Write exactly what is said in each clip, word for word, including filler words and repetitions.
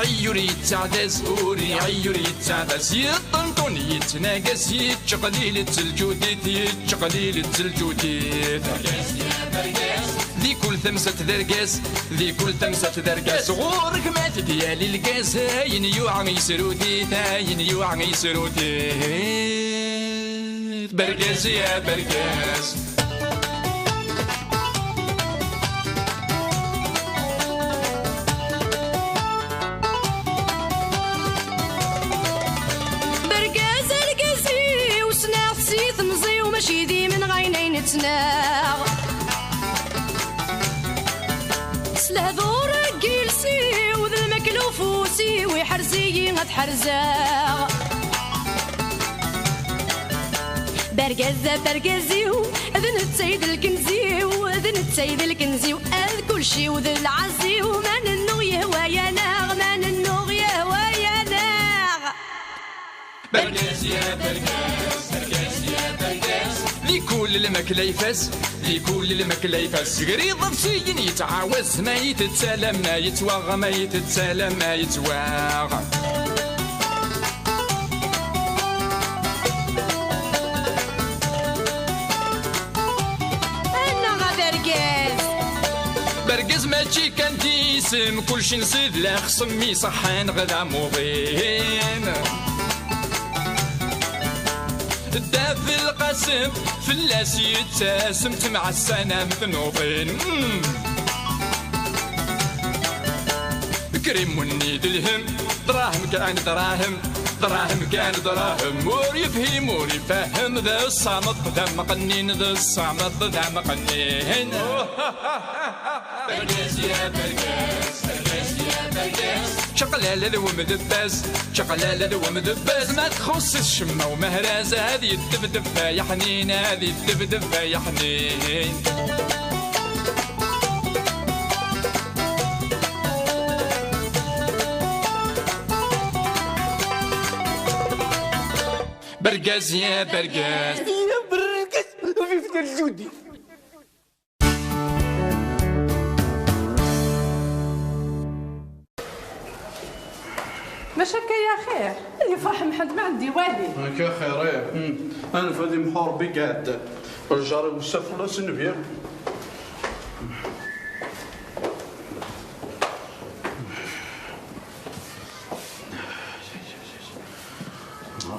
Ayyur yettaɛdaz, ur ayyur yettaɛdaz, yeṭṭenṭun yettnagas, yettqelil-itt lǧudit, yettqelil-itt lǧudit. Di kul tamsalt d argaz, di kul tamsalt d argaz, ɣur-k ma t-id-yali lgaz, ayen yuɛa yesrudit, ayen yuɛa yesrudit. Bergaz ya bergaz. Bergaz argaz-iw, ssneɣ-t si temẓi-w, mačči d imenɣayen ay nettnaɣ. S lehdur n yiles-iw d lmakla ufus-iw, iḥrez-iyi ad ḥerzeɣ. Bergaz, bergaz-iw, d netta i d lkenz-iw, d netta i d lkenz-iw, ad kulci-w d lɛaz-iw, ma nennuɣ yehwa-yaneɣ, ma nennuɣ yehwa-yaneɣ. Bergaz ya bergaz, bergaz ya bergaz. Di kul lmakla ifaz, di kul lmakla ifaz. Gar iḍebsiyen yettɛawaz, ma yettett alamma yettwaɣ, ma yettett alamma yettwaɣ. Annaɣ a bergaz. Bergaz mačči kan d isem, kulci nṣid lexṣem, iṣeḥḥan ɣer amuḍin. Dda Belqasem, fell-as yettasem, temɛassanam tnuḍin. Mm. Krim wenni d lhem, dṛahem kan dṛahem, dṛahem kan dṛahem, ur yefhim ur ifehhem, d ṣṣameṭ d ameqqnin, d ṣṣameṭ d ameqqnin. Bergaz ya bergaz, bergaz ya bergaz. Čaqlala d wemdebbaz, čaqlala d wemdebbaz. Ma txuṣṣ-it ccemma umehraz, ad yeddebdeb ay aḥnin, ad yeddebdeb ay aḥnin. Bergaz ya bergaz. Ya bergaz, vive le judi. Maca akka ya xir, ad yefreḥ Mḥend ma ɛendi wali. Akka xir, eh. Hmm. Anef ad imḥu Rebbi i iɛeddan. Lǧar iwessa fell-as nnbi.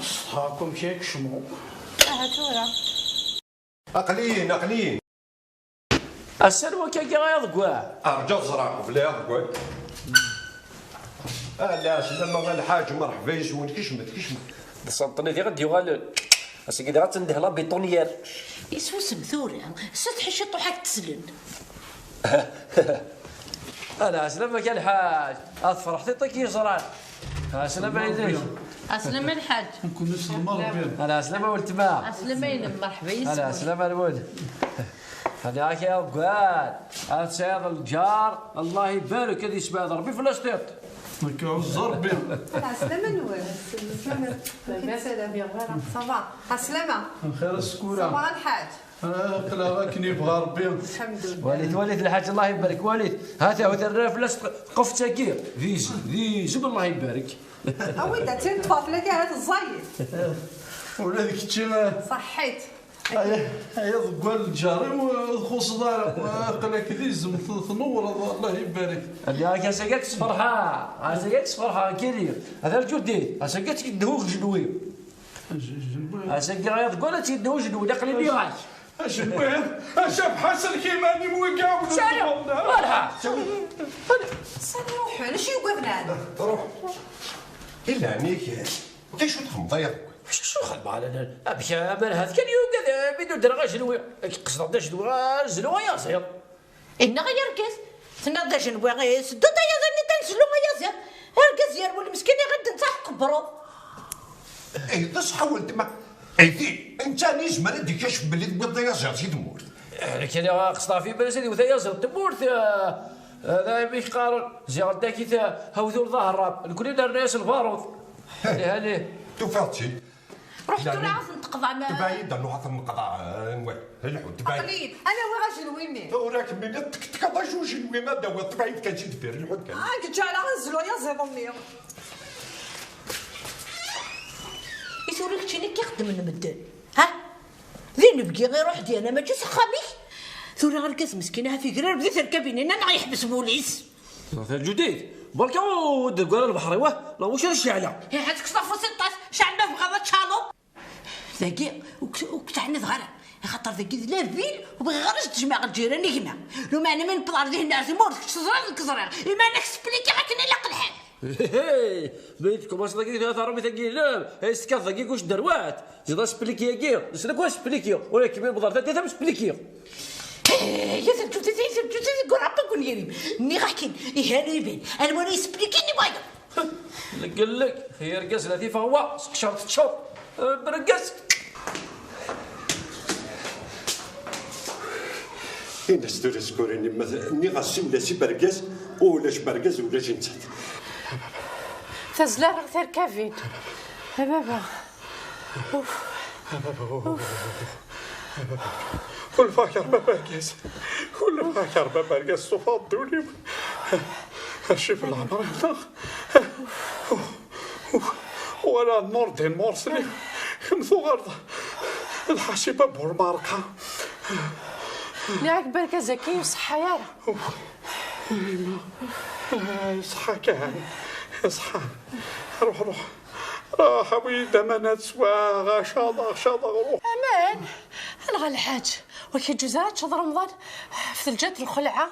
Ṣṣeḥḥa akk amek i yekcem. Aha tura. Aql-in, aql-in. Ass-a n wakka-agi ay aḍeggal. Rǧu ad ẓreɣ qbel ay aḍeggal. Ala, ɛeslama a lḥaǧ, merḥba yes-wen, kecmet, kecmet. D Senṭni diɣ i d-yuɣalen. Ass-agi diɣ ad tendeh la bétonnière. Isusem tura, setḥi ciṭuḥ ad k-teslen. Ala, ɛeslama-k a lḥaǧ. Ad tefreḥ tiṭ i k-yeẓran. Ɛeslama yid-k. Ɛeslama a lḥaǧ. Nekkni s lemṛebbi. Ala, ɛeslama a weltma. Ɛeslama-inem, merḥba yes-wen. Ala, ɛeslama a lwel. Ala, ak a aḍeggal. Ad tesɛiḍ lǧar, Allah ibarek, ad yesbeɛd Rebbi fell-as tiṭ. Nekk ɛuzzeɣ Rebbi. Ɛeslama-nwen. Ɛeslama. Ça va. Ɛeslama. Lxir a Sekkura. Ça va a lḥaǧ. Ah, aql-aɣ akken yebɣa Rebbi. Lḥemdullah. Walit, walit lḥaǧ, Allah ibarek, walit. Ha-t-a, ha-t-a, rran fell-as tqeft-agi. D izem, d izem, Allah ibarek. Awi-d ad tt-in-ṭṭfeɣ fell-ak, ahat ẓẓayet. Ula d kečči, ah. Ṣaḥḥit. Ay, ay aḍeggal lǧar-iw, ur txuṣṣeḍ ara. Aql-ak d izem, t-, tnewwreḍ, Allah ibarek. Rniɣ-ak ass-agi ad k-sferḥeɣ, ass-agi ad k-sferḥeɣ, nekkini. Ata lǧudit, ass-agi ad tt-yedhu ujenwi. Ass-agi ay aḍeggal ad tt-yedhu ujenwi, aql-i nniɣ-ak. Ajenwi, a Cabḥa, sellek iman-im, wigi ur Sɛiɣ, d-txuḍ ara. Malḥa. Sani ruḥen, acu yugaden ɛni? Ruḥ. I leɛnaya-k, d acu txedmeḍ ay aḍeggal? Acu, acu xedmeɣ, ala, ala, amek, amer hat kan yugad, eh, mi d-udreɣ ajenwi. Qesdeɣ-d ajenwi, azlu ay aẓiḍ. Inna ay argaz, tenniḍ d ajenwi, eh, seddu-d ayaḍ-nni d anezlu ay aẓiḍ. Argaz yerwel meskin iɣed netta tqebbreḍ. Eh, d ṣṣeḥ a weltma. Eh, di, netta yezmer ad d-ikacef belli tewwiḍ ayaẓiḍ si tmurt. Eh, nekk ala qesdeɣ ɣef yiman-is ad iwet ayaẓiḍ n tmurt, eh, eh, d ayen i k-qqaren, ziɣ d akit, eh, awtul d aherrab. Nekni nerna-yas lbaṛud. Ih, ih. Tufiḍ-tt-id? Ruḥ tura ad ten-teqḍam. Tebɛid ad nruḥ ad ten-neqḍa, eh, nwal. Lḥu, tebɛid. Aql-iyi-d, ad awiɣ ajenwi-nni. Tura kemmini, tek-, tekkaḍ ajuj n wima d-tawiḍ, tebɛid kan si deffir, lḥu kan. Ah, deg ǧǧala, ad nzlu. Ay aẓiḍ-nni. I tura keččini k-ixeddmen medden? Ha? D inebgi iruḥ dyana, mačči s uxxam-ik? Tura argaz meskin ahat igrareb di terkabin-nni neɣ yeḥbes wul-is. Taǧudit, berka ur d-teggar lebḥer-iw, neɣ wacu ara ceɛleɣ? Ihi ad tekkseḍ afus n ṭṭas, ceɛl ma tebɣiḍ ad tcaḍeḍ. Dagi, ur k-, ur k-teɛniḍ ara. Axaṭer dagi d la ville, ur bɣiɣ ara ad jemɛeɣ lǧiran i gma. Lumeɛna mi newweḍ ɣer dihin ar tmurt, kečč teẓriḍ, nekk ẓriɣ. Iman-ik splikiɣ akken ilaq lḥal. Hey, ma tkumaṣeḍ dagi, terrumi tagi ilem, ay s-tekkateḍ dagi kuc derwat. Ziḍ aspliki-agi, nessen akk aspliki. Ur ak-kemmini bḍar taddit am spliki. Hey, ya terǧut, ya terǧut, ya terǧut, gurab akun yirim. Nniɣ akken, ihan u iban. Anwa ara yesplikin i wayeḍ? Leggellek, ay argaz la tifeɣwa, seqcer teččeḍ. Eh, bergaz. Ini-as tura skurin, ma t-, nniɣ-as simel-as i bergaz, ulac bergaz, ulac nettat. Tazla ɣer terkabin. A baba. Uf. Uf. Ḥulfaɣ keṛbeɣ argaz. Ḥulfaɣ keṛbeɣ argaz, ṣṣufa ddun-iw. Acif leɛmer-nneɣ. Wala Nurdin Mursli. Kemm tuɣaleḍ d Ḥaciba Burmarqa. Nniɣ-ak bergaz-agi ur ṣeḥḥa ara. Ṣeḥḥa kan. Ṣeḥḥa. Ruḥ, ruḥ. Ruḥ, awi-d aman ad sweɣ, caḍeɣ, caḍeɣ, ruḥ. Aman? Anɣa lḥaǧ, ur k-yeǧǧuz ara ad teččeḍ Remḍan ɣef telǧat n lxelɛa?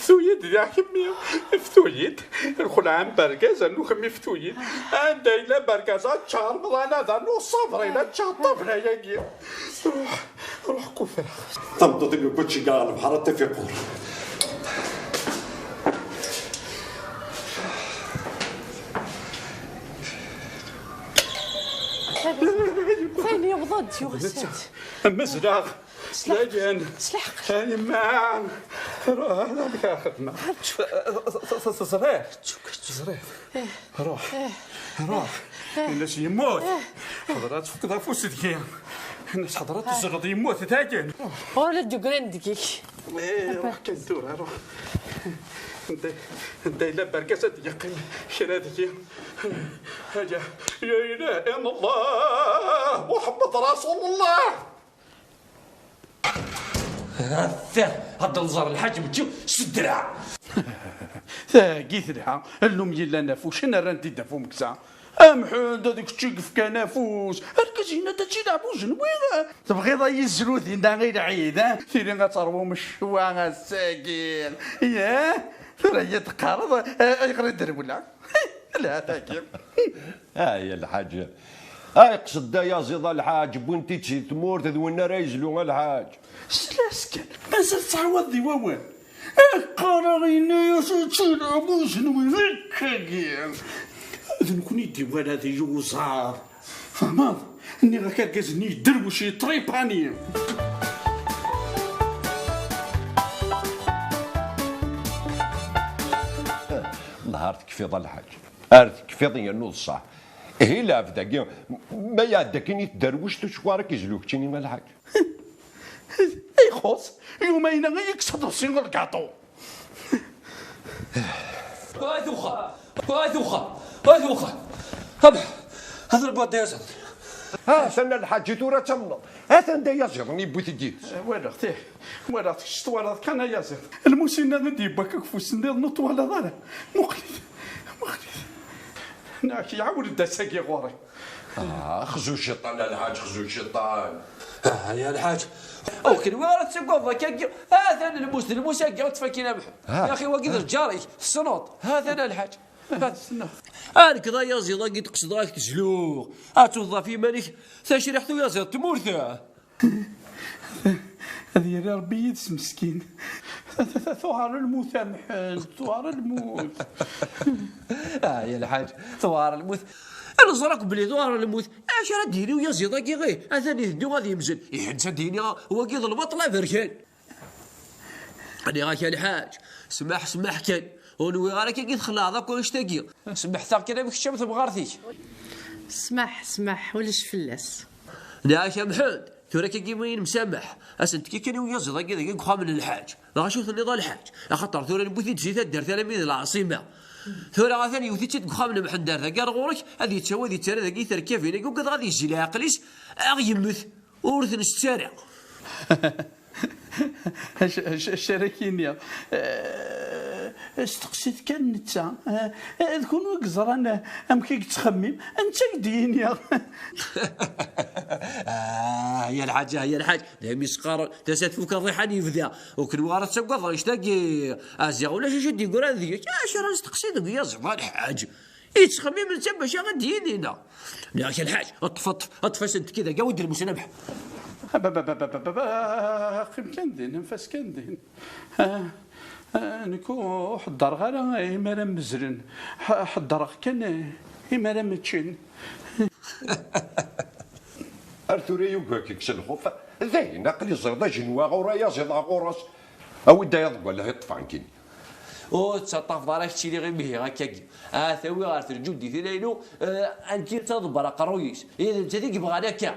Ftu-yi-d diɣ kemmi, ftu-yi-d. Lxelɛa n bergaz, rnu kemmi ftu-yi-d. Anda yella bergaz ad teččeɣ Remḍan, ad rnu ṣṣabrin, ad teččeɣ ṭṭabla-agi. Ruḥ, ruḥ kufra. Tameṭṭut-agi n wačči ɣer lebḥer ad taf iqur. Fayen yewweḍ-d, yuɣ-as-d. Mazleɣ. Lagan. S leḥq. A yemma. Ruḥ, amek ara xedmeɣ? Teẓriḍ? Teẓriḍ? Ruḥ. Ruḥ. Ini-as yemmut. Ḥeḍra tfukkeḍ afus deg-i. Ini-as ḥeḍra tezreḍ yemmut dayen. Ur la d-ggrin deg-k. Eh, ruḥ kan tura, ruḥ. Anda, anda yella bergaz ad d-yeqqim kra deg-i. Aya, ya ilahi n Allah, Muḥemmed Rasulullah. Ata, ad nẓer lḥaǧ mačči s ddreɛ. Tagi telha, llum yellan af ucen rran-t-id af umeksa. Amḥend, d kečč i yefkan afus. Argaz-inna d ačči leɛbuj n win. Tebɣiḍ a yi-zlu dinna i lɛid, a? Tili ad terwum ccwa ass-agi. Yah? Tura yi-d-teqqareḍ, a-, ayɣer i d-rewleɣ? Lha tagi. Ay, a lḥaǧ. Ay, qsed ay aziḍ a lḥaǧ, wwin-t-id si tmurt, d win ara yezlu a lḥaǧ. Slas kan, mazal tettɛawadeḍ i wawal. Qqareɣ, yenna-yas, "Ččil abuz n widak-agi." D nekkni i d-iwala di yuẓar. Tfehmeḍ? Nniɣ-ak argaz-nni yedderwec, yeṭṭripani. Nehar tekfiḍ a lḥaǧ. Ar tekfiḍ yernu d ṣṣeḥ. Ihi lɛebd-agi, ma iɛedda akin i tderwict, acuɣer ad k-izlu keččini a lḥaǧ? Ay ixuṣ, yumayna i yekkes aḍebsi n lgaṭu. Ay tuxa, ay tuxa, ay tuxa. Hada, hada lbwadda yaziḍ. Ha, atan a lḥaǧ tura tamneḍ. Atan da yaziḍ, yewwi-t-id yid-s. Walaɣ-t, ih. Walaɣ-t, kečč twalaḍ kan a yaziḍ. Lmus-inna i d-yewwi akk ufus-nniḍen ur twalaḍ ara. Muqel-it, muqel-it. Nniɣ-ak, iɛawed-d ass-agi ɣur-i. Ah, xzu ciṭṭan a lḥaǧ, xzu ciṭṭan. Ah, ya lḥaǧ. Ur kenwi ara tettagadeḍ akkagi. Atan lmus, d lmus-agi ad tfakin amḥu. Ah. Ya axi, wagi d lǧar-ik, tessneḍ. Atan a lḥaǧ. Ah, nekk d ayaziḍ-agi d-qesdeɣ ad k-tezluɣ. Ad tuḍeḍ ɣef yiman-ik tacriḥt uyaziḍ n tmurt. Ad yerr Rebbi yid-s meskin. Tuɣal lmut a Mḥend, tuɣal lmut. Ah, ya lḥaǧ, tuɣal lmut. Neẓra akk belli tuɣal lmut. Acu ara d-yini uyaziḍ-agi? Atan iteddu ad yemzel. Ihi netta ad d-yini wagi d lbaṭel aberkan. Nniɣ-ak a lḥaǧ, smaḥ, smaḥ kan. Ur nwiɣ ara kan i txelɛeḍ akk annect-agi. Semmḥet-aɣ kan am kečč am temɣart-ik. Smaḥ, smaḥ, ulac fell-as. Nniɣ-ak a Mḥend, Tura akka yimi nemsamaḥ, ad sen-tekki kan i uyaziḍ-agi dagi deg uxxam n lḥaǧ. Dɣa acu tenniḍ a lḥaǧ? Axaṭer tura newwi-t-id si taddart alammi d lɛaṣima. Tura atan yewwet-itt-id deg uxxam n Mḥend ar dagi ar ɣur-k, ad yettawi ad yettarra dagi i terkabin-agi, ugadeɣ ad yezzi leɛqel-is, ad aɣ-yemmet. Ur t-nessett ara. Acu ara k-iniɣ? Eh, steqsit kan netta. Eh, d kunwi i yeẓran amek i yettxemmim, netta i k-d-yini. Ah, ya lḥaǧ, ah, ya lḥaǧ, daymi s-qqaren tasa tfuk aḍiḥan yebda. U kenwi ara tettaggaḍ annect-agi? Ah, ziɣ ulac acu d-yeggran deg-k. Acu ara nesteqsi deg uyaziḍ a lḥaǧ? Yettxemmim netta bac ad d-yini neɣ? Nniɣ-ak a lḥaǧ, ṭṭef, ṭṭef, ṭṭef-asen-tekki dagi, awi-d lmus n Amḥ. Qqim kan din, anef-as kan din. Ah, ah, nekk ur ḥeddreɣ ara imi ara mmezlen. Ḥ-, ḥeddreɣ kan imi ara mmeččen. Ar tura yugi-k s lxuf. Dayen, aql-i ẓriɣ d ajenwa ɣur-i, ayaziḍ ɣur-s. Awi-d ayaḍ n wallahi ṭṭef-aɣ nekkini. Ur tettaṭṭafeḍ ara keččini imihi akkagi. Ahat awi ɣer tǧuddit-inu, eh, amek i d-tḍebber aqerruy-is. I d nettat i yebɣan akka.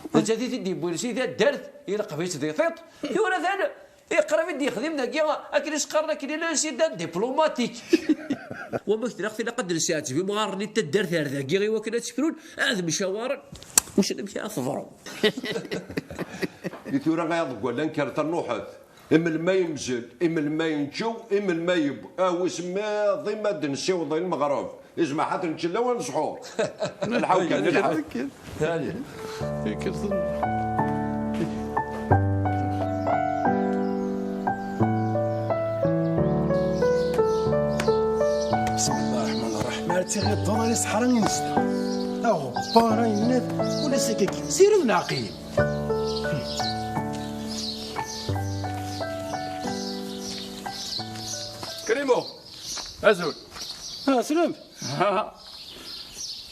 D nettat i t-id-yewwin si taddart, ileqb-itt di tiṭ. Tura atan, iqrib i d-yexdim dagi, akken i s-qqaren akken i l'incident diplomatique. Wamek tella tilaq ad d-nesɛetteb imɣaren-nni n taddart ar dagi i wakken ad tt-frun, ad mcawaren. Wissen amek ara teḍru. I tura ayaḍ n wallahi kker ternuḥet. Imelmi yemzel, imelmi yenčew, imelmi yeww. A wis miḍ i ma d-nsiweḍ i lmeɣreb. Izmaḥ ad nečč lawan ssḥur. Lḥaw kan, lḥaw. بسم الله الرحمن الرحيم. Ar tiɣiṭṭeḍ ar iseḥra i nezdeɣ. Aɣebbar ay nnat, ula s akkagi. Sired neɛqil. Krimo, azul. Ah, slam.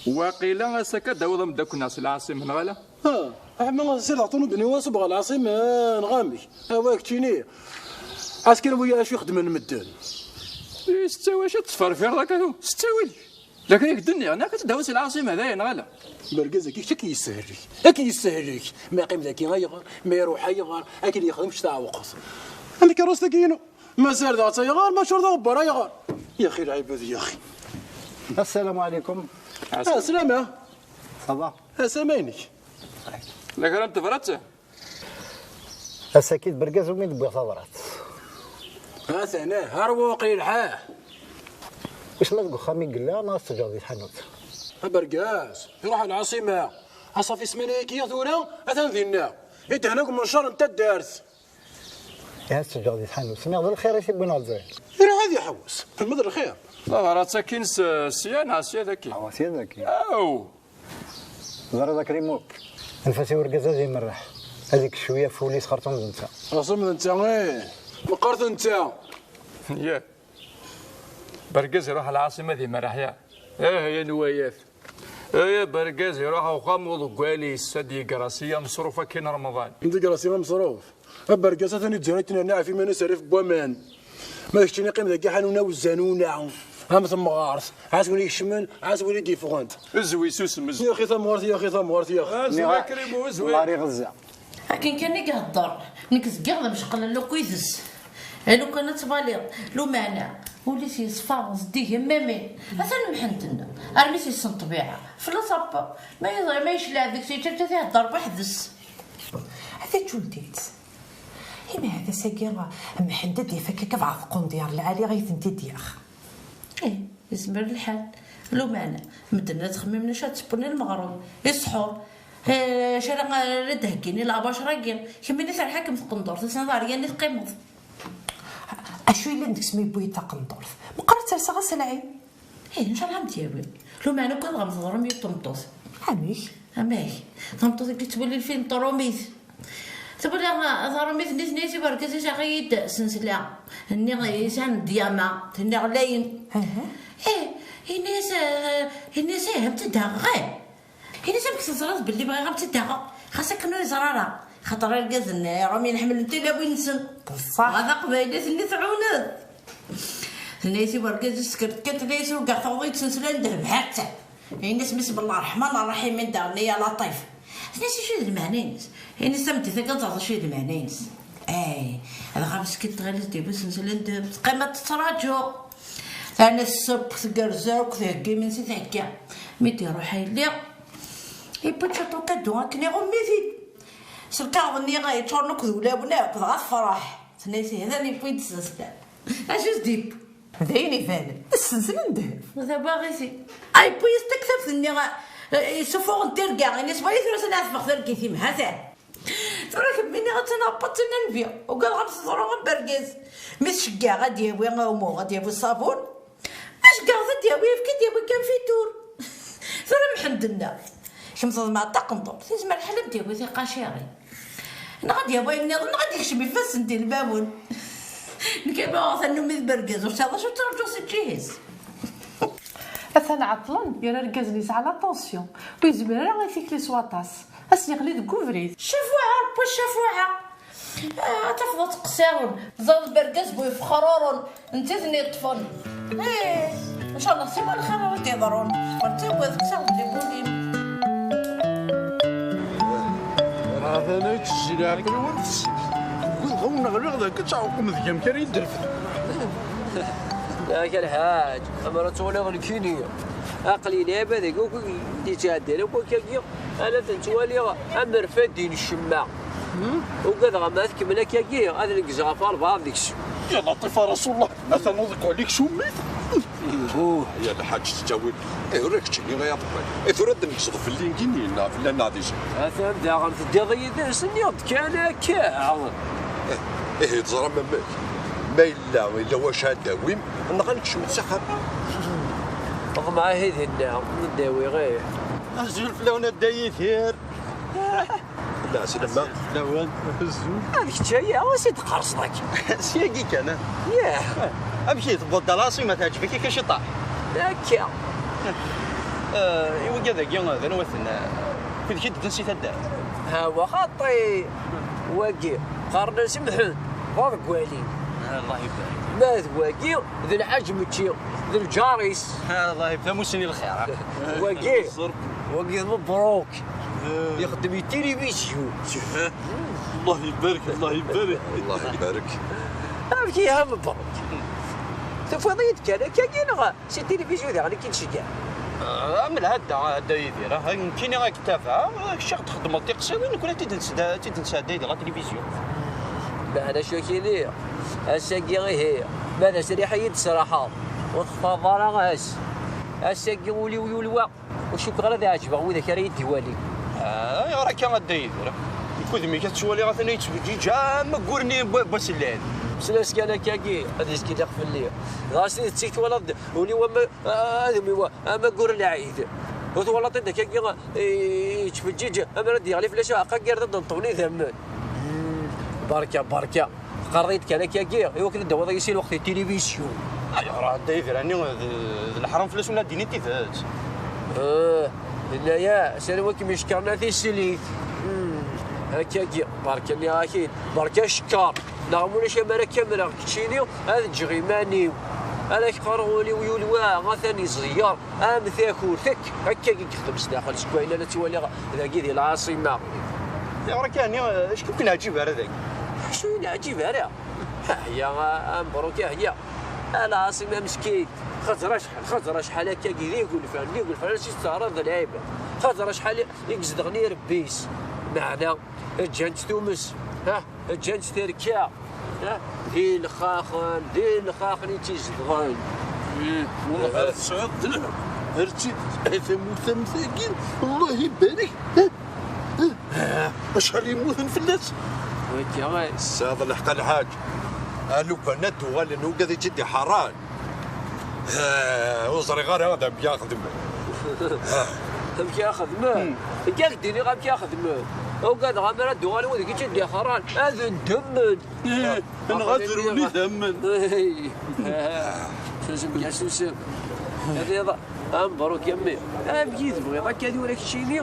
Waqila ass-a akka d-tawiḍ ameddakel-nneɣ si lɛaṣima, neɣ ala? Ah, ḥma zireɣ ṭunubni wa subɣ lɛaṣima, neɣ amek? Awa keččini. Asker wi acu ixeddmen medden? S ttawil acu tettferfireḍ akka tu? S ttawil. D akken i k-d-nniɣ, nniɣ-ak ad tt-id-tawiḍ si lɛaṣima, dayen, neɣ ala? Bergaz-agi kečč ad k-yessehel-ik. Ad k-yessehel-ik. Ma yeqqim dagi ayɣer, ma iruḥ ayɣer, ad k-id-yexdem kečč tɛewqeḍ. Am tkerrust-agi-inu. Mazal daɣ ttayɣer, maca ur d aɣebbar ayɣer. Yaxi lɛibad, yaxi. السلام عليكم. Ah, slama. Ça va? Asama-inek. La kra n tebrat? Ass-agi d Bergaz umi d-wwiɣ tabrat. Atan, ah, ar waqil lḥal. Wissen ma deg uxxam i yella neɣ ad t-teǧǧeḍ di tḥanut? A Bergaz, iruḥ ar lɛaṣima. Aṣafi ssmana-agi tura, atan dinna. Idehna deg umencar n taddart. Ihi ad t-ǧǧeɣ di tḥanut. Nniɣ d lxir i t-iwwin ɣer Lezzayer. Iruḥ ad iḥewwes. Lmed lxir. Tabrat akkin s sya neɣ sya daki? Awa, sya daki. Aw! Teẓriḍ a Krimuk? Anef-as i urgaz ad imerreḥ. Ad ikkes cwiya f wul-is xerṣum d netta. Xerṣum d netta, ih. Meqqert netta. Yah. Bergaz iruḥ lɛaṣima ad imerreḥ, ya. Ih, ya nwayat. Aya bergaz iruḥ uxxam uḍeggal-is ad d-yegrasi ameṣruf akkin Remḍan. Ad d-yegrasi ameṣruf. Abergaz atan ittzuran akken yerna ɣef iman-is rrif n waman. Ma d keččini qqim dagi ḥanun awzanuna am temɣart, ɛas win ikecmen, ɛas win i d-yeffɣen. Zwi susem, zwi. Yaxi tamɣart, yaxi tamɣart, yaxi. Azwi a Krimu, zwi. Lari ɣezza. Akken kan i ihedder, nekk zgiɣ d amecqel alluq yid-s. Lukan ad twaliḍ, lumeɛna, ul-is yeṣfa, zeddig am waman. Atan mḥend-nneɣ, armi s-yessen ṭṭbiɛa, fell-as abba, ma yecleɛ deg-s, yeǧǧa-t ihedder weḥd-s. Ad t-ǧǧunt-id. Imi ahat ass-agi Mḥend ad d-yaf akka kebɛa tqundyar lɛali i tent-id-yaɣ. Ih, yezmer lḥal. Lumeɛna, medden ad xemmimen acu ad ttewwen i lmeɣreb, i ṣṣḥur, eh, acu ara, ara d-heggin i lɛabacer-agi. Kemmini terḥa-kem tqendurt, ass-a d ɛeryan i teqqimeḍ. Acu yellan deg-s ma yewwi-yi-d taqendurt? Meqqar ad tt-alseɣ ass n lɛid. Ih, ncallah ad m-t-yawi. Lumeɛna ugadeɣ am teḍrum yiwet tmeṭṭut. Amek? Amek? Tameṭṭut-agi tettwali lfilm n trumit. Tewwel taṛumit-nni, tenna-yas i wergaz-is, aɣ-iyi-d sensla-nni yesɛan ddyama, tenna ɣlayen. Ih, yenna-yas, eh, yenna-yas, ih, am tt-id-aɣeɣ, ih. Yenna-yas, amek teẓriḍ belli bɣiɣ am tt-id-aɣeɣ? Xas akken ur yeẓri ara, xaṭer irgazen iṛumyen ḥemmlen tilawin-nsen. D ṣṣeḥ. Dɣa taqbaylit-nni tɛuned. Tenna-yas i wergaz-is, tekker-d kan, tenna-yas, urgaɣ taweḍ-iyi-d sensla n ddheb, ha-tt-a. Yenna-yas, bismillah ṛṛeḥman ṛṛaḥim, anda nniya Laṭif. Tenna-as acu d lmeɛna-ines? Ini-as tameddit-agi ad teẓreḍ acu d lmeɛna-ines. Ay, dɣa meskint tɣilet d bu sensel n ddheb, teqqim ad tettraǧu. Terna tesseww tgerrez akk, thegga imensi, thegga. Mi d-iruḥ yelli, yewwi-d ciṭuḥ n kaddu akken iɣumm-it-id. S lkaɣeḍ-nni yeččuren akk d wulawen akk, dɣa tefreḥ. Tenna-as ihi d ayen yewwi-d sensel. Acu s-d-yewwi? D ayen ibanen, d ssensen n ddheb. D abaɣ-iten. Ay, yewwi-yas taktabt-nni, eh, isufuɣen tirga, ini-as, wali tura s ad teffeɣ targit-im, ha-t-an. Tura kemmini ad tt-nɛebbeḍ, tt-nbi. Ugadeɣ ad teḍru am bergaz. Mi s-ceggeɣ ad d-yawi umuɣ, ad d-yawi ṣṣabun. Ma ceggeɣ-t ad d-yawi, yefka ad d-yawi kan fitur. Tura Mḥend-nneɣ. Kemm teḍmeɛ taqendurt, tizmer lḥal ad d-yawi tiqacirin. Neɣ ad d-yawi ayen nniḍen, neɣ ad d-yekcem ifassen di lmawen. Nekk ma uɣeɣ tannumi d bergaz, ur sɛiɣ d acu ttṛaǧuɣ si ǧǧiha-s. Atan ɛeṭṭlen, yerra argaz-nni yesɛa la tension, ur yezmir ara i tikli s waṭas, ad s-yeɣli deg ubrid. Cafuɛa, rebwa cafuɛa. Ah, ad tafeḍ ad tqeṣṣiren, tẓaḍ bergaz bu yefexruren, netta i ten-yeṭṭfen. Eh, ncallah siwa lxir ara d-yeḍrun. Ur ttagad, kkes-aɣ-d les boules-im. Atan ad yettezzi leɛqel-nwen. Wwiɣ-awen ɣliɣ dagi ad tɛewqem deg amek ara yi-d-refden. Yak a lḥaǧ, amer ad twaliḍ nekkini. Aql-i lɛibad-agi akk i d-yettɛeddan akk akkagi, ala ten-ttwaliɣ am rfadi n ccemma. Ugadeɣ ma tkemmel akkagi, ad neggzeɣ ɣef walbeɛḍ deg-sen. Ya Laṭif a Rasullah, atan uḍeggal-ik cummit. Ihuh. Ya lḥaǧ tettawil. Eh, ula keččini ay aḍeggal. Eh, tura ad d-nekkseḍ fell-i nekkini, neɣ fell-aneɣ d izen. Atan daɣen teddiḍ yid-s, nniɣ-d kan akka. Eh, ihi teẓram amek? Ma yella, yella wacu ad d-awim, neɣ ad nekcem s axxam. Ḍmeɛ ihi dinna, ad d-awiɣ, ih. Azul fell-awen a Dda Yidir. Lɛeslama. Lawan, azul. Ad kečč aya, ansi d-tqerseḍ akka? Syagi kan. Yah. Amek i tewweḍ-d ɣer lɛaṣima, teɛǧeb-ik akka ciṭaḥ? Akka. Eh, i wigad-agi, d anwa-ten? Wid i d-yeddan si taddart? Hawa xaṭi. Wagi, qqaren-as Mḥend, d aḍeggal-iw. Allah ibarek. Ma d wagi, d lḥaǧ Mečči, d lǧar-is. Allah ibarek, tamussni n lxir. Wagi, wagi d Mebruk. Ixeddem i tilivizyu. Allah ibarek, Allah ibarek. Allah ibarek. Amek iha Mebruk? Tufiḍ-iyi-d kan akkagi neɣ si tilivizyu daɣen i k-id-ceggɛen? Am lɛadda a Dda Yidir, ah, nekkini ad k-tabaɛeɣ, kečč ad ɣ-d-txedmeḍ tiqsiḍin, nekkni ad t-id-nesɛedday di la tilivizyu. Meɛna acu ak-iniɣ, ass-agi ihi, ma d asriḥ i yi-d-tesraḥeḍ, ur textareḍ ara ass. Ass-agi ul-iw yulwa. Ur cukkeɣ ara ad ɛejbeɣ widak ara yi-d-iwalin. Ah, ayɣer akka a Dda Yidir? Nekk udem-ik ad t-ttwaliɣ atan yettfeǧǧiǧ am waggur-nni n wass llan. Slas kan akkagi, ad yezgi dax fell-i. Dɣa s tidet i twalaḍ ul-iw am, ah, udem-iw am waggur n lɛid. Ur twalaḍ-t akkagi, eh, yettfeǧǧiǧ, amar ad d-yeɣli fell-as uɛeqqa n yirden d-nṭwen idammen. Hmm, berka, berka. Teqqareḍ-iyi-d kan akkagi, i wakken ad d-tawiḍ yis-i lweqt i tilivizyu. Ayɣer a Dda Yidir, ɛni d, d leḥram fell-as wala ad d-tiniḍ tidet? Eh, yenna-yas, anwa kem-icekkren a tislit. Hmm, akkagi, berka nniɣ-ak-id, berka acekker. Neɣ ma ulac amar ad kamreɣ keččini, ad ǧǧeɣ iman-iw. Ad ak-qqareɣ ul-iw yulwa, atan iẓeyyer. Am takurt, akk, akkagi i yexdem sdaxel seg wayen ara ttwaliɣ dagi di lɛaṣima. Ayɣer akka, ɛni, acu ur k-neɛǧib ara dagi? Acu ur yi-neɛǧib ara? Ahya, a, a Mebruk, ahya. A lɛaṣima meskint, xaẓer acḥal, xaẓer acḥal akkagi d igulfan, d igulfan, ansi tettɛerriḍ d lɛibad. Xaẓer acḥal i izedɣen irebbi-s. Meɛna, ǧǧan-tt tumes. Ha? Ǧǧan-tt terka, ah, d ilxaxen, d ilxaxen i tt-izedɣen. Ih, wellah ar tesɛiḍ d lehna. Ar tt-, ay tamurt am tagi, Allah ibarek. Ah, acḥal yemmuten fell-as. Wagi, ay. Tesɛiḍ lḥeqq a lḥaǧ. A lukan ad d-uɣalen ugad i tt-id-iḥerran. Ah, ur ẓriɣ ara d amek ara xedmen. Amek ara xedmen? Hmm. Nekk ad k-d-iniɣ amek ara xedmen. Ugadeɣ amar ad d-uɣalen wid i tt-id-iḥerran, ad ndemmen. Ih, neɣ ad run idammen. Ih. Susem kan, susem. Ad iḍ-, a Mebruk a mmi. Amek i tebɣiḍ akka ad ura keččini?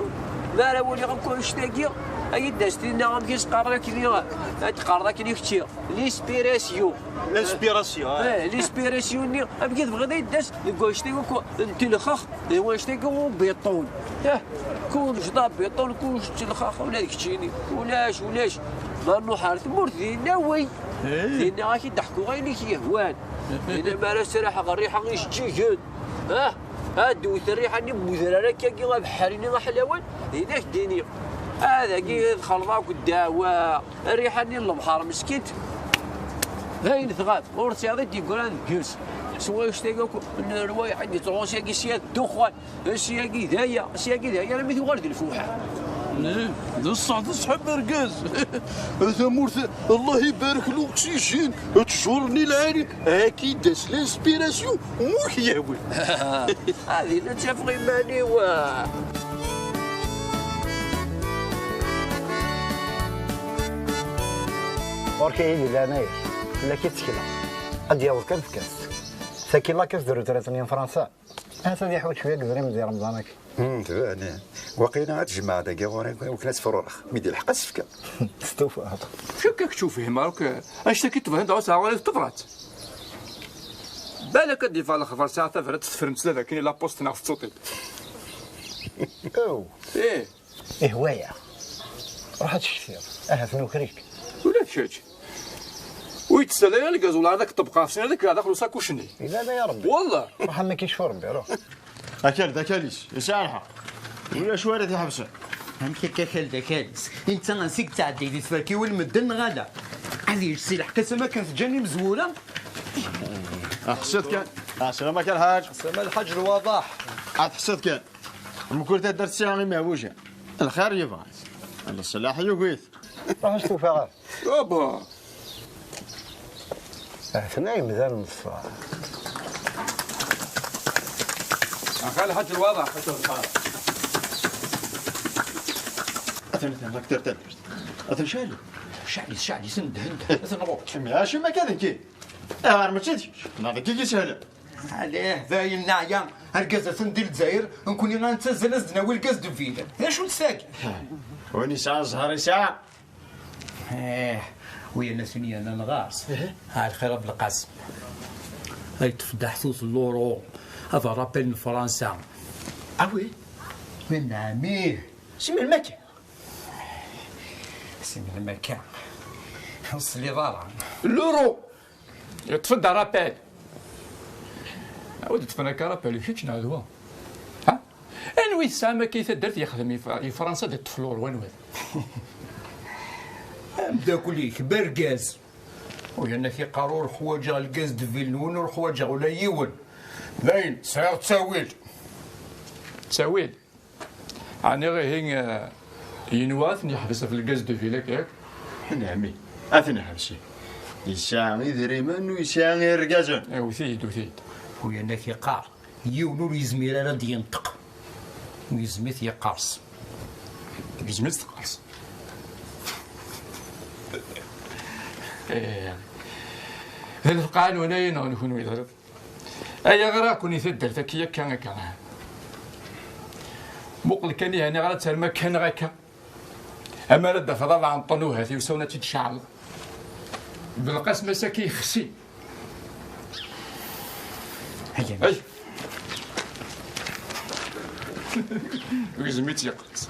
Mi ara waliɣ akk annect-agi, ad yi-d-tas tinna amek i s-qqaren akken i, ad d-qqaren akken i kečči. L'inspiration. L'inspiration, ah. Eh, l'inspiration-nni, amek i tebɣiḍ ad yi-d-tas deg wannect-agi akk n telxex, d wannect-agi ubiṭun. Eh, kullec d abiṭun, kullec d telxex, ula d keččini. Ulac, ulac. Ma nruḥ ar tmurt, dinna wi. Eh. Dinna ad k-id-ḥkuɣ ayen i k-yehwan. Dinna mi ara sraḥeɣ rriḥa ijeǧǧigen. Ah, ad d-tewwet rriḥa-nni n wedrar akkagi abeḥri-nni aḥlawan, din ak-d-iniɣ. Ah, dagi txelḍ akk ddeɛwa. Rriḥa-nni n lebḥer meskint. D ayen tɣab, ur tesɛiḍ i d-yeggran deg-s. S wannect-agi akk n rrwayeḥ i d-yettɣunsi-agi sya d ddexxan, syagi d aya, syagi d aya, armi tuɣal d lfuḥa. Eh, d ṣṣeḥ, d ṣṣeḥ, argaz. Tamurt, Allah ibarek l'oxygène, ttjur-nni lɛali, akka i d-tas l'inspiration, muk yawi. Ad illa ttafeɣ iman-iw. Ɣur-k ihi di leɛnaya-k, fell-ak i ttekleɣ. Ad d-yaweḍ kan fkan-t. Tagi la caisse de retraite-nni n Fransa. Ahat ad yeḥwiǧ cwiya n yedrimen di Remḍan-agi. Hmm, tban. Waqila ad tjemɛeḍ dagi ɣur-i, wakken ad tefrurex. Mi d-ilḥeq ad s-fkeɣ. Testufaḍ. Cukkeɣ kečč ur fhimeɣ akk. Annect-agi tebɣiḍ ad tesɛuḍ ɣur-i d tebrat. Balak ad d-iffeɣ lexbar sɛiɣ tabrat tefremt la dakken i la poste neɣ tettuṭ-id. Aw. Ih. Ihwa-yaɣ. Ruḥ ad tcetkiḍ. Ahat nuker-ik. Ula d kečč. Ur yettsalay ara lgaz, wala ad ak-ṭebqeɣ ɣef sin ad ak-rreɣ daxel usakuc-nni. Ilala ya Rebbi. Wallah. Ruḥ am akken yecfu Rebbi, ruḥ. Akal d akal-is, yesɛa lḥeqq. Ulac wara t-iḥebsen. Amek akka akal d akal-is? Netta ansi yettɛedday di tferkiwin medden neɣ ala? Ad yečč si lḥeqq-is am akken teǧǧan imezwura? Ḥṣiḍ kan. Ɛeslama-k a Lḥaǧ. Ɛeslama a Lḥaǧ Lwaḍaḥ. Ḥṣiḍ kan. Mkul taddart tesɛa imeɛbujen. Lxir yebɣa-t. Leṣlaḥ yugi-t. Ruḥ s tufa ɣer. Aba! Atna yemdan n ṣṣfa. Axi a Lḥaǧ Lwaḍaḥ. Atan, atan, rak tar taddart. Atan cɛel. Cɛel, cɛel, sendhen. Atan ɣur-k. Acimi akka d nekki? Ar mačči d kečč. Neɣ d nekki i yeshelen. Alih, dayen neɛya. Argaz atan di Lezzayer, nekkni ad nettazzal ad s-d-nawi lgaz de ville. D acu-tt tagi? Win yesɛan zzher yesɛa. Eh, wi yerna tin yernan ɣer-s. Ih. Ah, lxir a Belqasem. Ay tfeddaḥt ur tluru. Hada rappel n Fransa. Ah oui? Wi nɛam ih. Si melmi akka? Si melmi akka? Ur tesliḍ ara. L'euro. Yeṭṭef-d rappel. Ur d-ṭṭfen akka rappel, kečč neɣ d wa? Ha? Anwa i tesɛam akka i taddart yexdem i Fra-, i Fransa d ṭṭef l'euro, anwa? Ameddakel-ik, d argaz. U yerna k-iqqar ur ḥwaǧeɣ lgaz de ville-nwen, ur ḥwaǧeɣ ula yiwen. Dayen, sɛiɣ ttawil. Ttawil? Ɛni ihi, eh, yenwa ad ten-yeḥbes ɣef lgaz de ville akka yakk? Nɛemi, ad ten-yeḥbes. Yesɛa idrimen u yesɛa irgazen. Eh, wet-iyi-d, wet-iyi-d. U yerna k-iqqar, yiwen ur yezmir ara ad d-yenṭeq. U yezmir yeqqers. Yezmir teqqers. Eh, d lefqeɛ-nwen ay neɣ n kenwi, teẓriḍ? Ay aɣraq-nni taddart-agi akka, akka. Muqel kan ihi, aniɣer ad term akka neɣ akka. Amar ad d-tafeḍ abeɛṭen uhat-iw s awen ad tt-id-ceɛleḍ. Belqasem ass-agi yexsi. Ay. Ay. Gzem-itt yeqqers.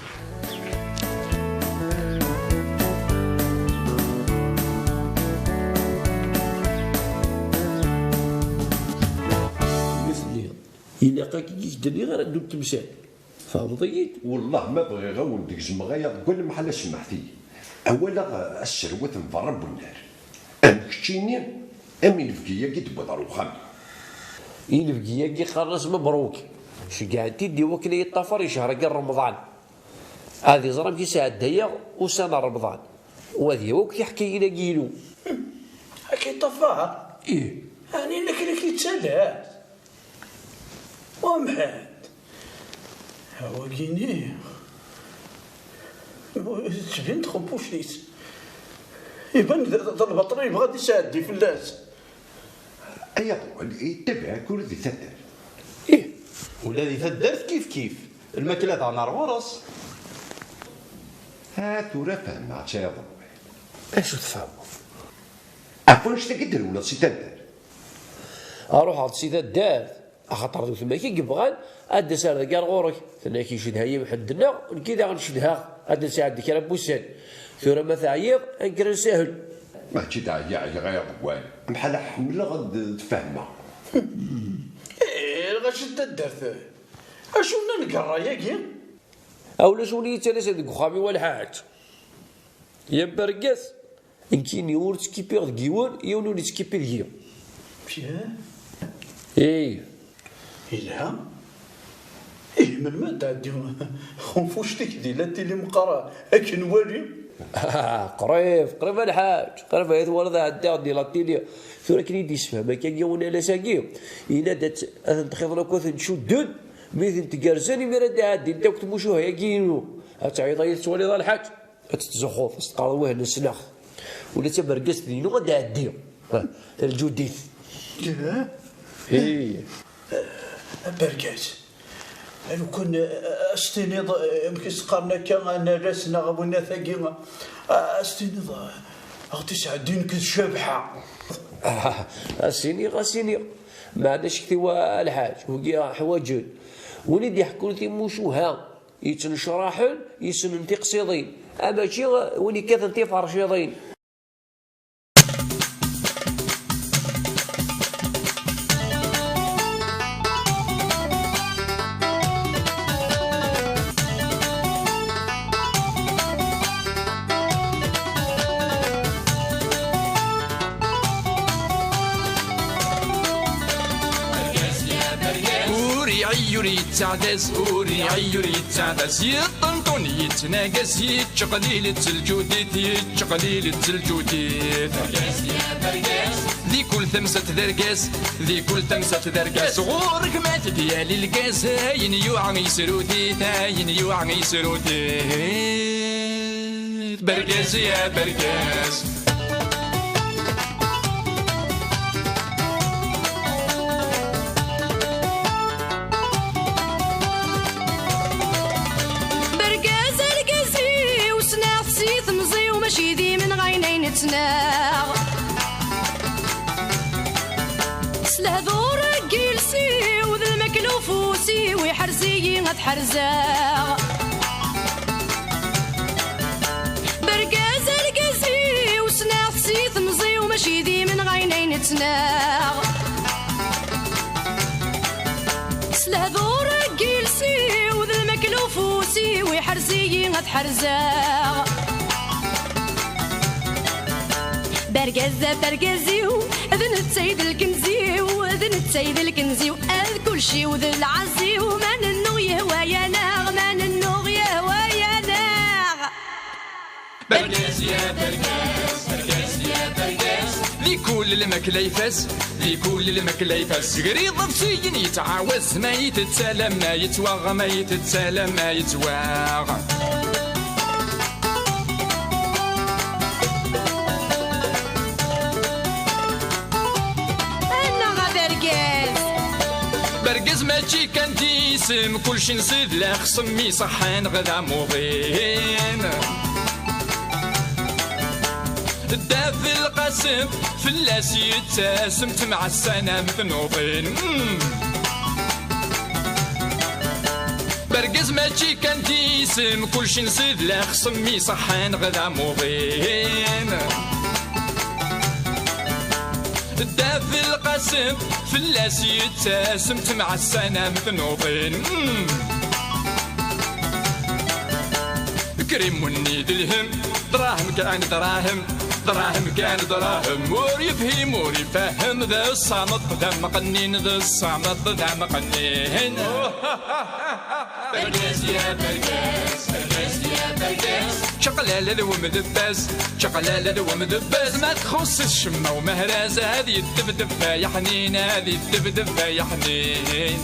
Mi telliḍ, ilaq-ak i k-d-nniɣ ara ddunt temsal. Tfehmeḍ-iyi-d? Wellah ma bɣiɣ a wen-d-gezmeɣ aya deg walamma ḥala semmḥet-iyi. Awaleɣ, eh, asserwat n berra n wennar. Am keččini, am inebgi-agi d-wwiḍ ɣer uxxam. Inebgi-agi qqaren-as Mebruk. Ceggɛen-t-id i wakken ad yeṭṭafar i ccher-agi n Remḍan. Ad iẓer amek i sɛeddayeɣ ussan n Remḍan. U ad yawi akk tiḥkayin-agi-inu. Ad k-yeṭṭafar? Ih. Ɛni la k-, la k-yettalas? Wamḥend, awagini, tettbin txebbuct-is. Iban d, d lbaṭel yebɣa ad isɛeddi fell-as. Ay aḍwal, yettabaɛ-ik ula di taddart. Ih, ula di taddart kif kif. Lmakla daɣen ar ɣur-s. Ah, tura fehmeɣ-tt a iḍelli. Acu tfehmeḍ? Ɣef wanect-agi d-rewleḍ si taddart? Ruḥeɣ-d si taddart, axaṭer d weltma-k i yebɣan ad d-tas ar dagi ar ɣur-k. Tenna-k icedha-yi Mḥend-nneɣ, nekki daɣen cedhaɣ. Ad d-nesɛeddi kra n wussan. Tura ma teɛyiḍ, ad nekker ad nsahel. Mačči d ɛyiɣ, ɛyiɣ a iḍewwan. Mḥala ḥemmleɣ ad d-fehmeɣ. Eh, lɣaci n taddart, acu nnan deg ṛṛay-agi? A ulac win i yettalasen deg uxxam-iw a lḥaǧ. Ya bergaz, nekkini ur ttkippiɣ deg yiwen, yiwen ur yettkipi deg-i. Ih. Yelha. Ih, melmi ad d-tɛeddi txenfuct-ik di la télé meqqar ad k-nwali? Qrib, qrib a lḥaǧ, qrib ay twalaḍ ɛeddiɣ di la télé. Tura akken i d-yessefhem akka yiwen alas-agi, yenna-d ad t-, ad ten-txiḍen akk ad ten-cudden, mi ten-tgerzen imir ad d-ɛeddint akk tmucuha-agi-inu. Ad tɛiḍ ay tettwaliḍ a lḥaǧ. Ad tettzuxxuḍ, ad s-teqqareḍ wah nesleɣ. Ula d tabergazt-inu ad d-tɛeddi. Ha, lǧudit. Ih. Abergaz. Lukan, eh, as-tiniḍ, eh, amek i s-qqaren akka, analas neɣ winat-agi, eh, as-tiniḍ, eh, ad ɣ-d-isɛeddi nekk d Cabḥa. Ah, as-iniɣ, as-iniɣ. Meɛna cektiwa a lḥaǧ, wigi ḥwaǧen win i d-iḥekkun timucuha. Yettnecraḥen, yessnen tiqsiḍin, a mačči win yekkaten tiferciḍin. Ur iɛi ur yettaɛdaz, ur iɛi ur yettaɛdaz, yeṭṭenṭun yettnagas, yettqlil d lǧudit, yettqlil d lǧudit. Di kul tamsalt d argaz, di kul tamsalt d argaz, ɣur-k ma t-d-yali lgaz, ayen yuɛa yesrut-it, ayen yuɛa yesrut-it. Bergaz ya bergaz. Bergaz argaz-iw, ssneɣ-t si temẓi-w, mačči d imenɣayen ay nettnaɣ. S lehdur n yiles-iw, d lmakla ufus-iw, iḥrez-iyi ad ḥerzeɣ. Bergaz argaz-iw, ssneɣ-t si temẓi-w, mačči d imenɣayen ay nettnaɣ. S lehdur n yiles-iw, d lmakla ufus-iw, iḥrez-iyi ad ḥerzeɣ. Bergaz d bergaz-iw, d netta i d lkenz-iw, d netta i d lkenz-iw, d kulci-w d lɛezz-iw, ma nennuɣ yehwa-yaneɣ, ma nennuɣ yehwa-yaneɣ. Bergaz ya bergaz, bergaz ya bergaz. Di kul lmakla ifaz, di kul lmakla ifaz. Seg riḍ d syin yettɛawaz, ma yettett alamma yettwaɣ, ma yettett alamma yettwaɣ. Annaɣ a bergaz! Bergaz mačči kan d isem, kulci nsid la xsem iṣeḥḥan ɣ d amuḍin. Dda Belqasem fell-as yettasem, ttemɛassan am tnuḍin. Mm. Bergaz mačči kan d isem, kulci nsid la xsem iṣeḥḥan ɣ d amuḍin. Dda Belqasem fell-as yettasem, ttemɛassan am tnuḍin. Mm. Krim unni d lhem, dṛahem kan dṛahem, dṛahem kan dṛahem. Ur yefhim ur ifehhem, d ṣṣameṭ d ameqqnin, d ṣṣameṭ d ameqqnin. Bergaz ya bergaz, bergaz ya bergaz. Čaqlala d wemdebbaz, čaqlala d wemdebbaz. Ma txuṣṣ-it ccemma umehraz, ad yeddebdeb ay aḥnin, ad yeddebdeb ay aḥnin.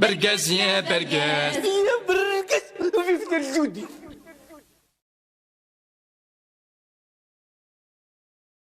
Bergaz ya bergaz. Ya bergaz, vive le Judi.